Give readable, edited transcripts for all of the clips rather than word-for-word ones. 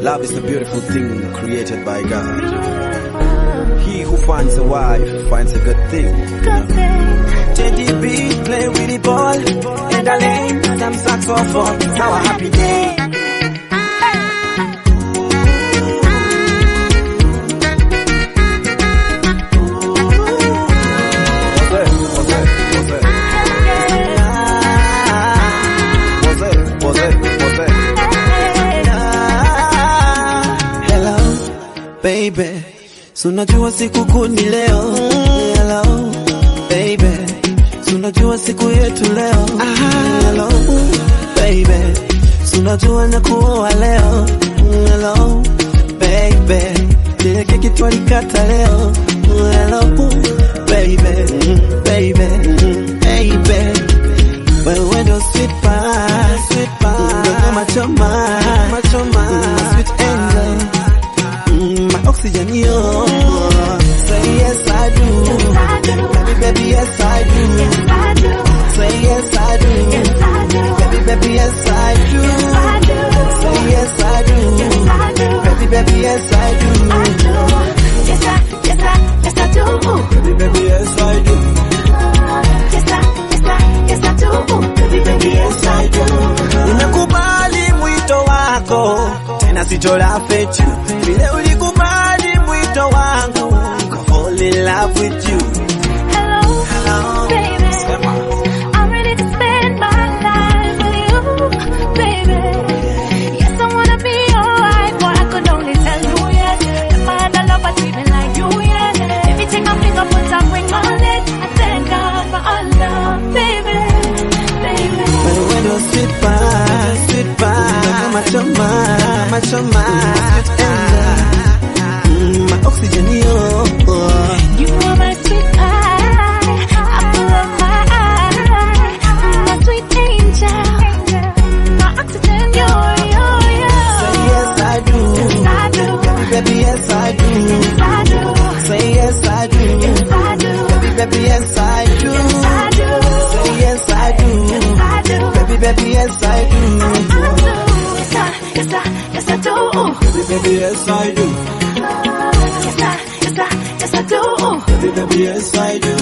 Love is a beautiful thing created by God. He who finds a wife finds a good thing. Good thing. Teddy B play with the ball and a lane some saxophone. It's our happy day. Hello, baby. Si unajua siku kuu ni leo. Hello, baby. Si unajua siku yetu leo. Hello, baby. Si unajua nakuoa leo. Hello, baby. Ile keki twalikata leo. Hello, baby, baby, baby. Wewe ndo sweet pie, sweet pie. Ndo kama choma, kama choma. My sweet angel. My oxygen, yo. Say yes, I do. Yes, I do. Baby, baby, yes, I do. Yes, I do. Say yes, I do. Yes, I do. Baby, baby, yes, I do. Yes, I do. Say yes, I do. Yes, I do. Baby, baby, yes, I do. I do. Yes, I, yes, I, yes, I do. Baby, baby, yes, I do. Yes, I, yes, I, yes, I do. Baby, baby, yes, I do. Nimekubali mwito wako, tena sitolafetu. Vile ulikubali mwito wangu, ka fall in love with you. Hello, Hello. baby. Sema. I'm ready to spend my life with you, baby. Yes, I wanna be your wife, boy. I could only tell you yes. If I had a lover even like you, yes. If you take my finger, put a ring on it. I thank God for our love, baby, baby. Wewe ndo sweet pie, sweet pie. Ndo kama choma, kama choma. Sweet angel. My oxygen, yo. You are my sweet pie, apple of my eye, my sweet angel, my oxygen, you're, you're. Say yes, I do. Yes, I do. Baby, baby, yes, I do. Yes, I do. Say yes, I do. Yes, I do. Baby, baby, yes, I do. Yes, I do. Say yes, I do. Yes, I do. Baby, baby, yes, I do. I do. Yes, I, yes, I, yes, I do. Baby, baby, yes, I do. Yes, I, yes, I, yes, I do. Baby, baby, yes, I do.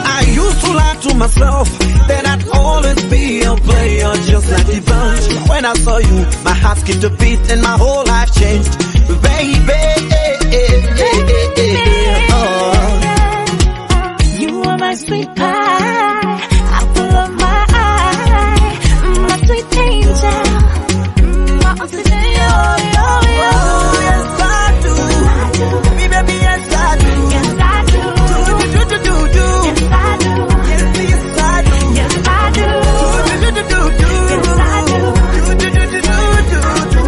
I used to lie to myself that I'd always be a player just like the bunch. When I saw you, my heart skipped a beat and my whole life changed. Baby, oh. You are my sweet pie, apple of my eye, my sweet angel, my oxygen, yo, yo, yo. Oh, yes, I do. I do. Baby, baby, yes, I do. Yes, I do. Do, do, do, do, do. Yes, I do. Yes, yes, I do. Yes, I do. Do, do, do, do, do. Yes, I do. Do, do, do, do, do, do, do.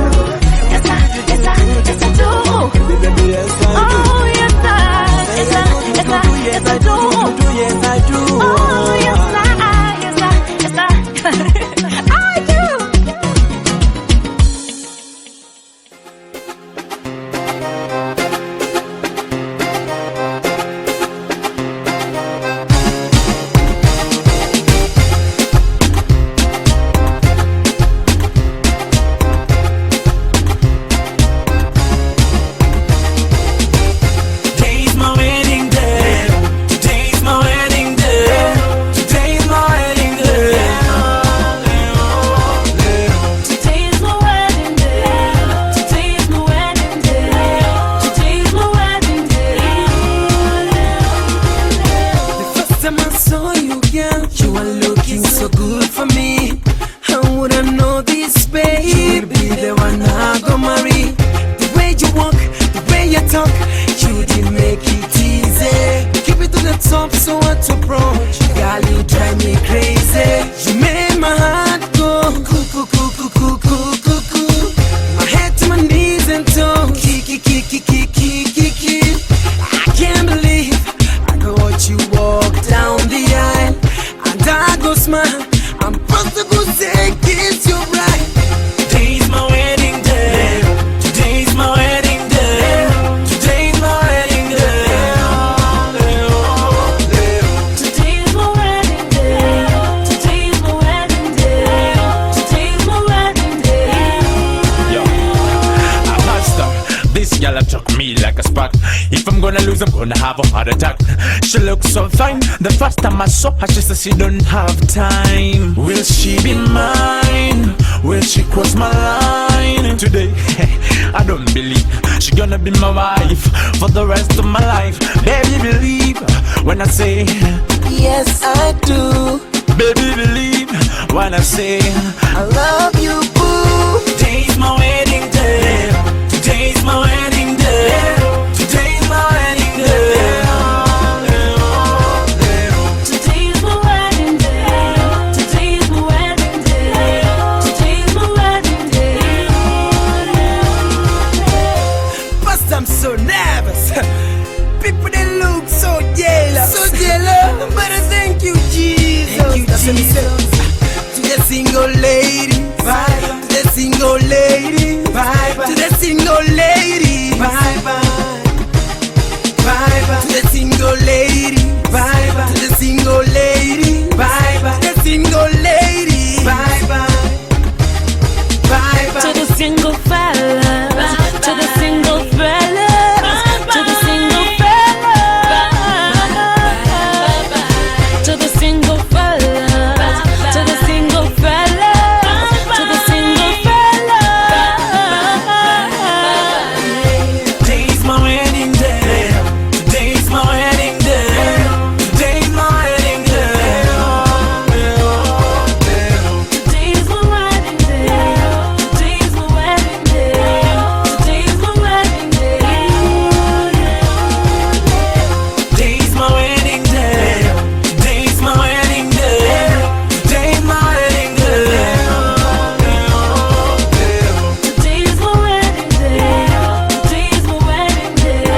Yes, I, yes, I, yes, I do. Girl attract me like a spark. If I'm gonna lose, I'm gonna have a heart attack. She looks so fine. The first time I saw her, she said she don't have time. Will she be mine? Will she cross my line today? I don't believe she gonna be my wife for the rest of my life. Baby, believe when I say Yes, I do. Baby, believe when I say I love you, boo. Today's my wedding day. Today's my wedding day. Today's my wedding day. Today's my wedding day. Today's my wedding day. Today's my wedding day. First I'm so nervous. People they look so jealous. So jealous. But I thank you, Jesus. Thank you, Jesus. To the single lady. Bye. To the single lady. Bye. To the single lady. Bye bye. Bye bye. To the single lady. Bye bye. To the single lady. Bye bye. To the single lady. Bye bye. Bye bye. To the single fellas, to the single fellas, to the single fellas, to the single fellas, to the single fellas, to the single fellas. Today's my wedding day. Today's my wedding day. Today's my wedding day. Today's my wedding day. Today's my wedding day. Today's my wedding day. Today's my wedding day. Today's my wedding day. Today's my wedding day. Today's my wedding day. Today's my wedding day.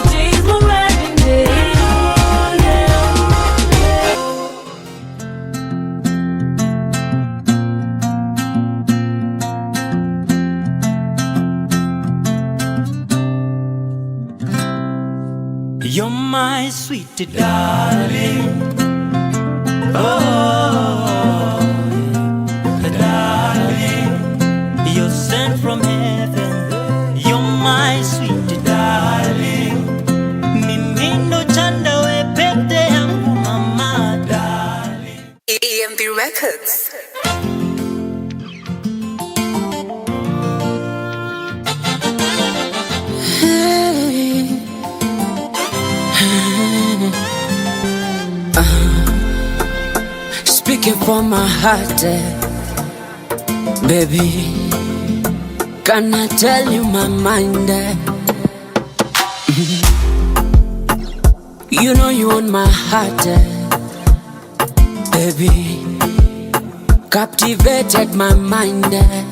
Today's my wedding day. You're my sweet darling. Oh, darling. You're sent from heaven. You're my sweet darling. Mimi ndo chanda we pete yangu mama darling. EMB Records. Speaking from my heart, baby. Can I tell you my mind? Eh? You know you own my heart, baby. Captivated my mind. Eh.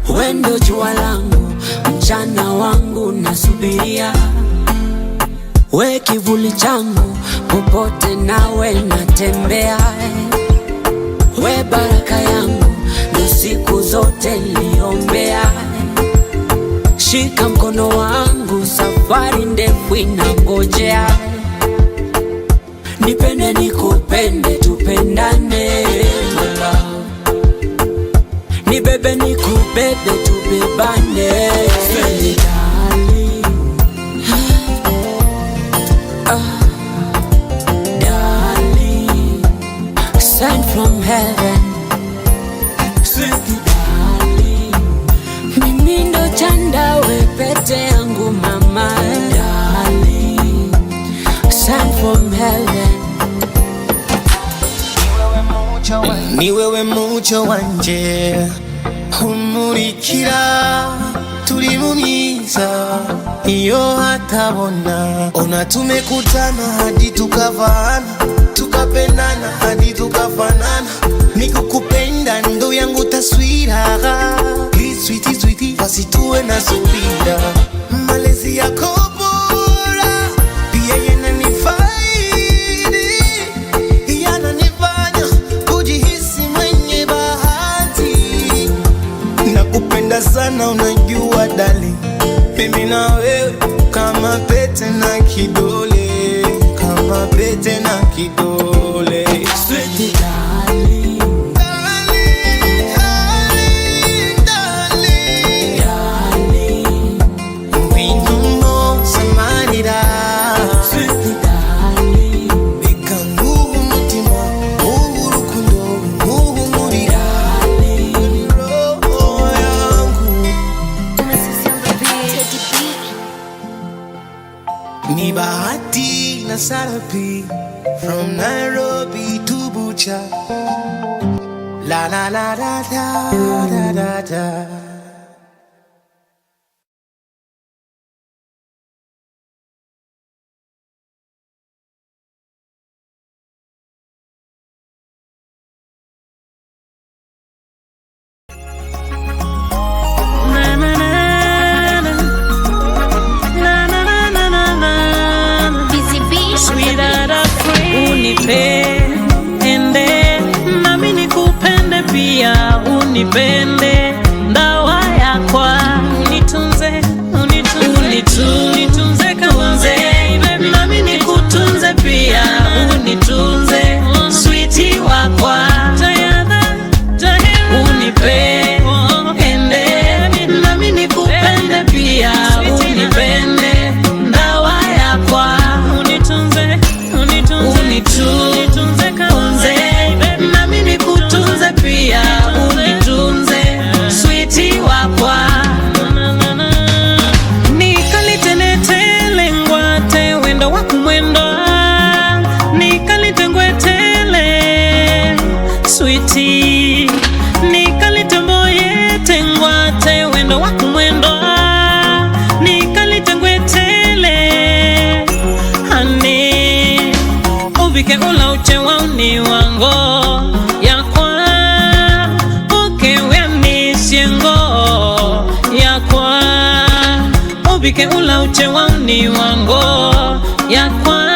Wendo jua langu, mchana wangu nasubiria, we kivuli changu, popote nawe natembea. We baraka yangu, ndo siku zote niliombea. Shika mkono wangu, safari ndefu inangojea. Nipende nikupende, tupendane my love. Nibebe nikubebe, tubebane. Sweet darling, ah, darling, sent from heaven. Sweet darling, mimi ndo chanda we pete yangu mama. Darling, sent from heaven. Ni wewe mucyo wanje umurikira turi mu myiza iyo hatabona ona tumekutana hadi tukavaana tukapendana hadi tukafanana nikukupenda ndo yangu taswira Sweetie, sweetie, basi tuwe na subira malezi yako bora pia yananifaidi yananifanya kujihisi mwenye bahati. Nakupenda sana, unajua dali, mimi na wewe kama pete na kidole, kama pete na kidole. Sweet darling, Darling, darling, darling. Sarapi, from Nairobi to Bucha. La la la da da da da da. Na na na na na na na na na na. Busy Bee on the Sweetheart, beat. I pray. Unipende nami nikupende pia, unipende ndawa yakwa, unitunze unitunze unitunze kama baby, nami nikutunze pia, unitunze sweetie wakwa, unipende nami nikupende pia, unipende ndawa yakwa, unitunze unitunze nami nikutunze pia, unitunze sweetie wakwa. Nikalitenetele ngwate wendo wakumwendo, nikalitengwetele switi, nikalitemboyete ngwate wendo wakumwendo, nikalitengwetele ane ubike ula uche wauni wango yakwa ukeweanisyengo yakwa ubike ula uche wauni wango yakwa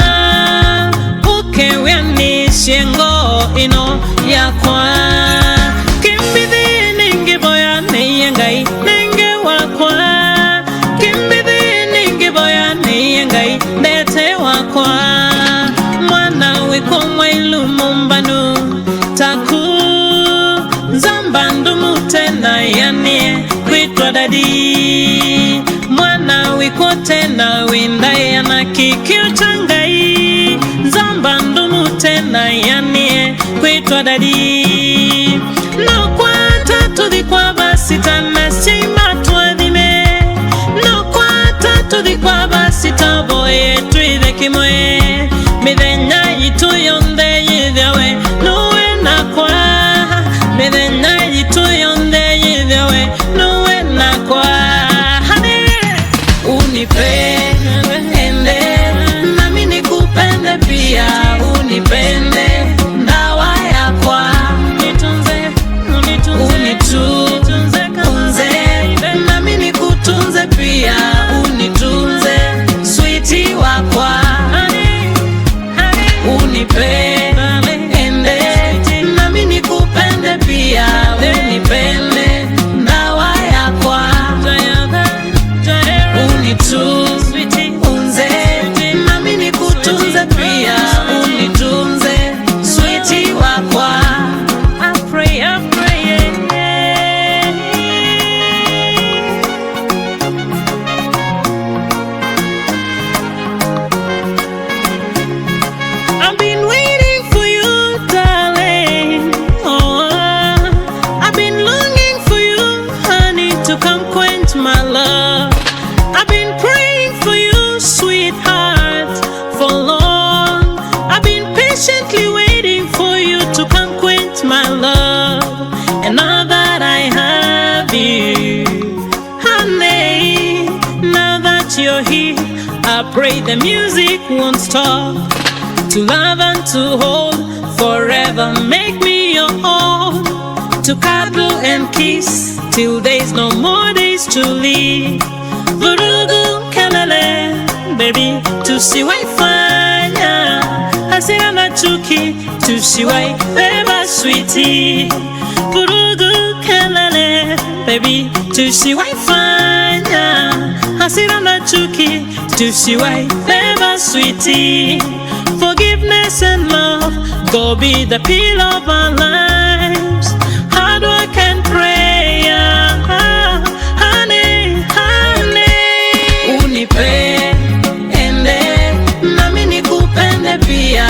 ukeweanisyengo ino yakwa kimbithi ningiboya neiye ngai nenge wakwa kimbithi ningiboya neiye ngai ndete wakwa mwana wiko mwailu mumbanu taku nzamba ndumu tena yanie kwitwa dadi mwana wiko tena windaye na kikio cha ngai nzamba ndumu tena yanie kwitwa dadi nokwata tuthikwa basita na ciima twathime nokwata tuthikwa basita boye twithe kimwe mithenya yitu yonthe yithiawe nuwe nakwa mithenya yitu yonthe yithiawe nuwe nakwa. Honey, unipende nami nikupende pia, unipende ndawa yakwa, unitunze nami nikutunze pia, unitunze sweetie wakwa, unipende nami nikupende pia, unipende ndawa yakwa, unitunze nami nikutunze pia, unitunze sweetie wakwa. I pray, I pray, yeah. I've been waiting for you, darling. Oh, I've been longing for you, honey, to come quench my love. I've been praying for you, sweetheart, for long. I've been patiently waiting for you to come quench my love. And now that I have you, honey, now that you're here, I pray the music won't stop. To love and to hold forever, make me your own. To cuddle and kiss till there's no more days to live. Vurugu kelele, baby, tusiwaifanya hasira na chuki, tusiwaibeba sweetie. Vurugu kelele, baby, tusiwaifanya hasira na chuki, tusiwaibeba sweetie. Forgiveness and love go be the pillar of our lives. Hard work and prayer, honey, honey. Unipende nami nikupende pia,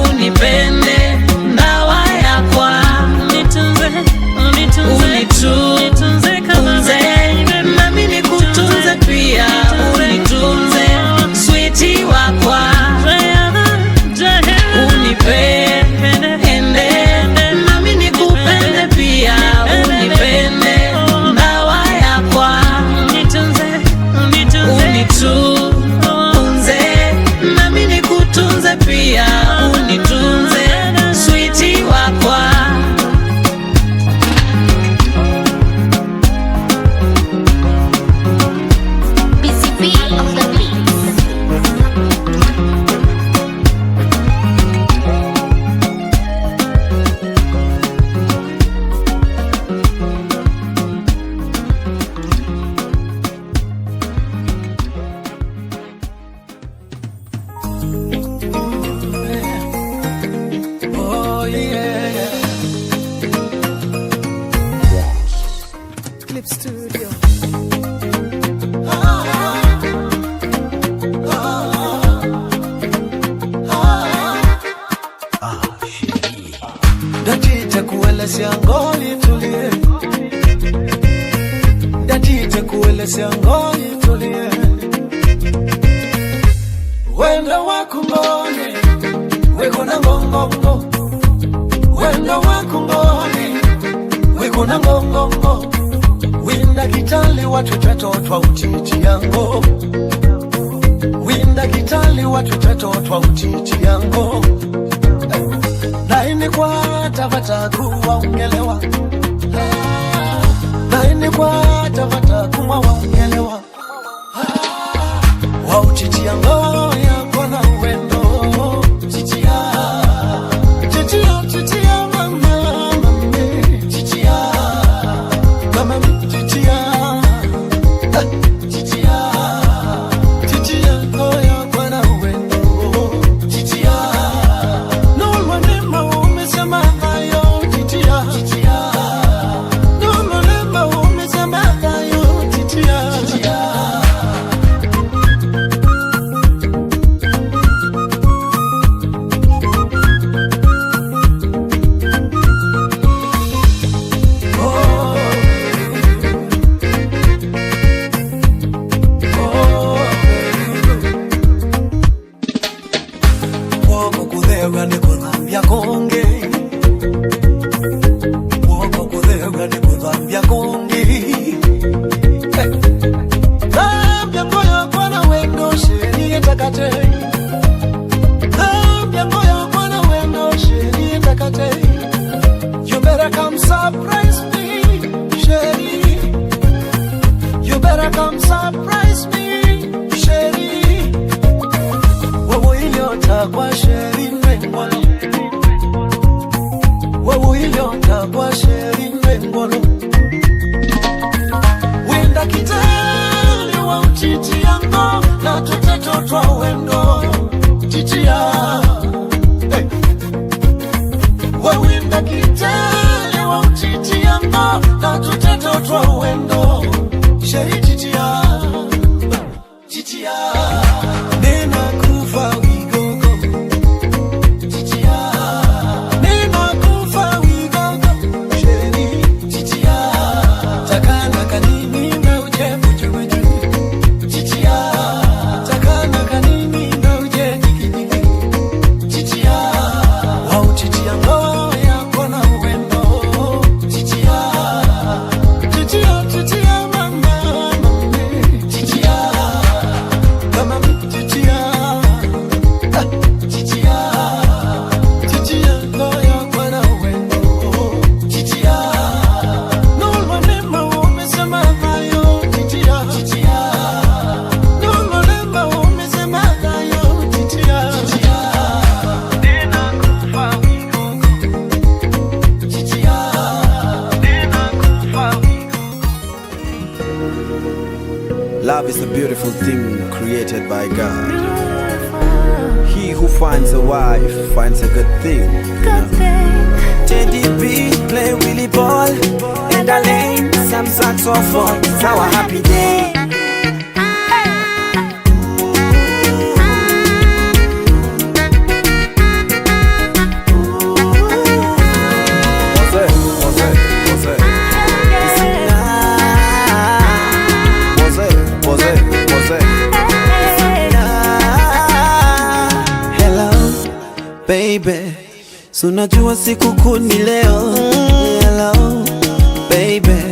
unipende ndawa yakwa, unitunze nami nikutunze pia, unitunze sweetie wakwa. kuelezea ngoli tulie, Dadi kuelezea ngoli tulie, wendo wakungoni wekona ngongongo, wendo wakungoni wekona ngongongo, winda kitali watu tatotwa utiti yango, winda kitali watu tatotwa utiti yango, naini kwa tavata kuwa ungelewa, naini kwa tavata kuwa waungelewa, wautitia ngoya kona uwendo titia titia titia mama mami titia mama titia titia titia ngoya kona uwendo titia nolwa nema umesema hayo titia titia nolwa nema umesema hayo titia titia. Woko kuthega nĩ gũthambia kũngĩ, woko kuthega nĩ gũthambia kũngĩ, thambia ngoyo kwana wendo cĩri takate, thambia ngoyo kwana wendo cĩri takate. You better come surprise me, Sherry. You better come surprise me, Sherry. Wewe iliyotakwa sheri nwengolo, wewe iliyotakwa sheri nwengolo, winda kitali wa utiti yango na tutetotwa wendo titia, hey. Wewinda kitali wa utiti yango na tutetotwa wendo sheri titia titia. Nena kufa wigogo titia, nena kufa wigogo sheri titia, takana kanini na uje bujubuju titia, takana kanini na uje jigijigi titia, wau titia ngoya kona uwendo titia titia titia mama mami titia mama titia titia titia ngoya kona uwendo titia nolwa nema umesema hayo titia titia nolwa nema umesema hayo titia titia nena kufa wigogo titia nena kufa wigogo. Love is a beautiful thing created by God. He who finds a wife finds a good thing. Good thing. Teddy B play Willie ball in the lane, some saxophone. It's our happy day. Jose, Jose, Jose. Jose, Jose, Jose. Hello baby, so unajua siku ni leo. Hello baby,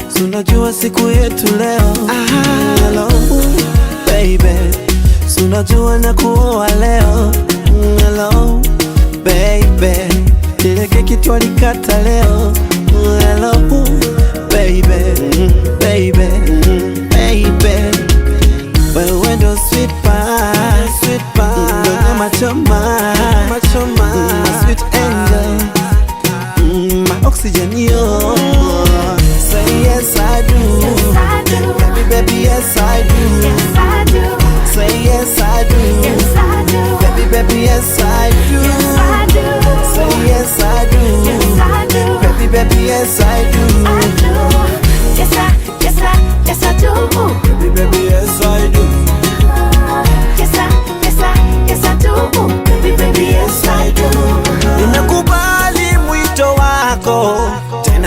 so unajua siku yetu leo. Hello baby, so unajua na kuoa leo. Hello baby, ile keki twalikata leo. Hello baby, baby, baby. Wewe ndo sweet pie, sweet pie, ndo nyama choma, nyama choma, my sweet angel, my oxygen yo. Say yes I do, Yes, I do. Baby baby yes I do. Yes, I do. Say yes I do, Yes, I do. Baby baby yes I do. Yes, I do. Say yes I do, Yes, I do. Baby baby yes I do. I do. Yes, I, yes, I, yes, I do. Baby baby yes I do. Yes, I, yes, I, yes, I do. Baby, baby, yes, I do. Nimekubali mwito wako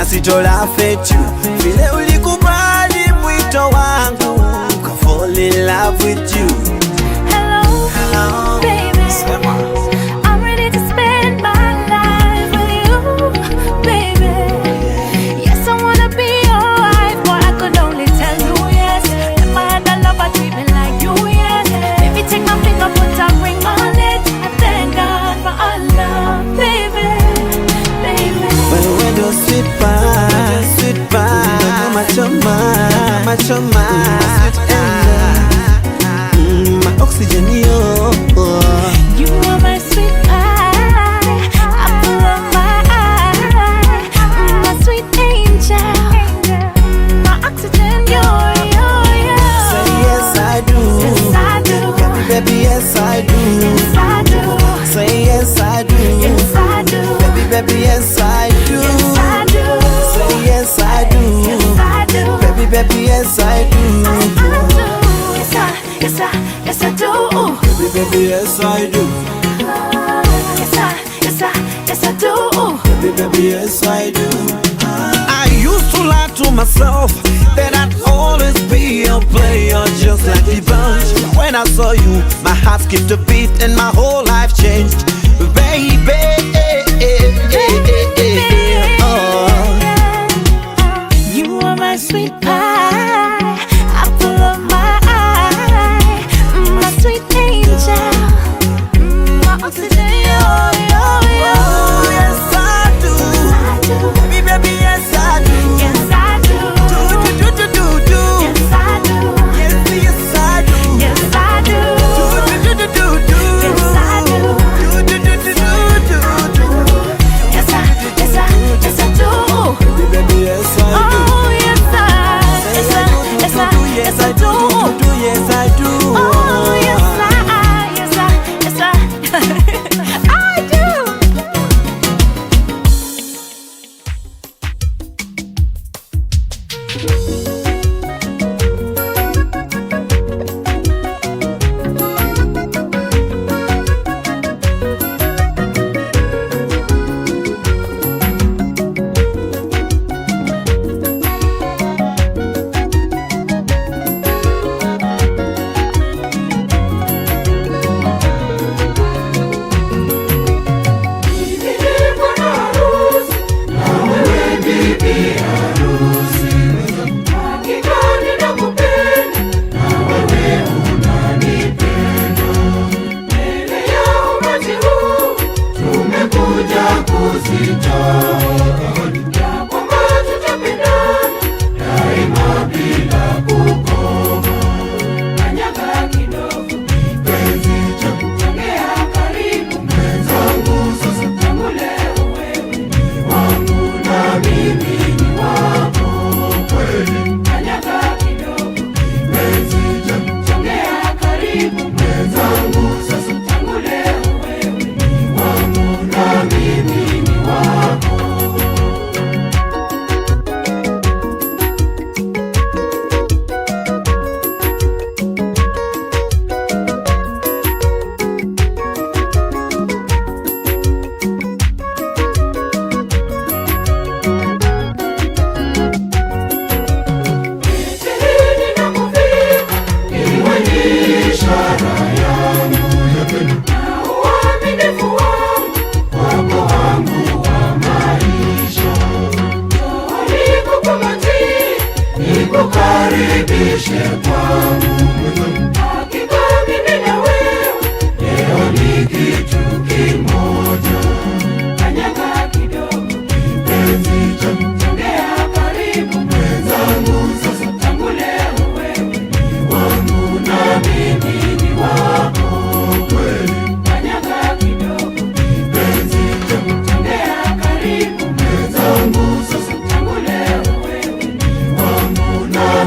Na sito laugh at you. Vile ulikubali mwito wangu, ka fall in love with you. Hello, Hello. Baby. Sema. I'm ready to spend my life with you, baby. Yes, I wanna be your wife, boy. I could only tell you yes. Never had a lover treat me like you, yes. Baby, take my finger, put a ring on it. I thank God for our love, baby, baby. Wewe ndo sweet pie, sweet pie, machoma, machoma, sweet angel, my oxygen yo. You are my sweet pie, apple of my eye, my sweet angel, my oxygen. You're, you're. Say yes I do, Yes I do. Baby, baby yes I do. Yes I do. Say yes I do, Yes I do. Baby, baby yes I do. Yes I do. Say yes I do, Yes I do. Baby, baby yes I do. I do. Yes I, yes I, yes I do. Baby, baby yes I do. Yes I, yes I, yes I do. Baby, baby, yes I do. I used to lie to myself that I'd always be a player just like the bunch. But when I saw you, my heart skipped a beat and my whole life changed. Baby, oh. You are my sweet pie, apple of my eye, my sweet angel, my oxygen. Yo, yo, yo. Oh, yes I do. I do. Baby, baby, yes I do. Yes I do. Do, do, do, do, do, do. Yes I do. Yes, yes I do. Yes I do. Do, do, do, do, do. Yes I do. Do, do, do, do, do, do, do. Yes I, yes I, yes I do. Baby, baby, yes I do. Oh yes I, yes I, yes I, yes I do. Do, yes I do. Oh yes I, yes I, yes I, I do.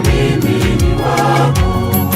Mimi ni wako.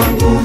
wangu.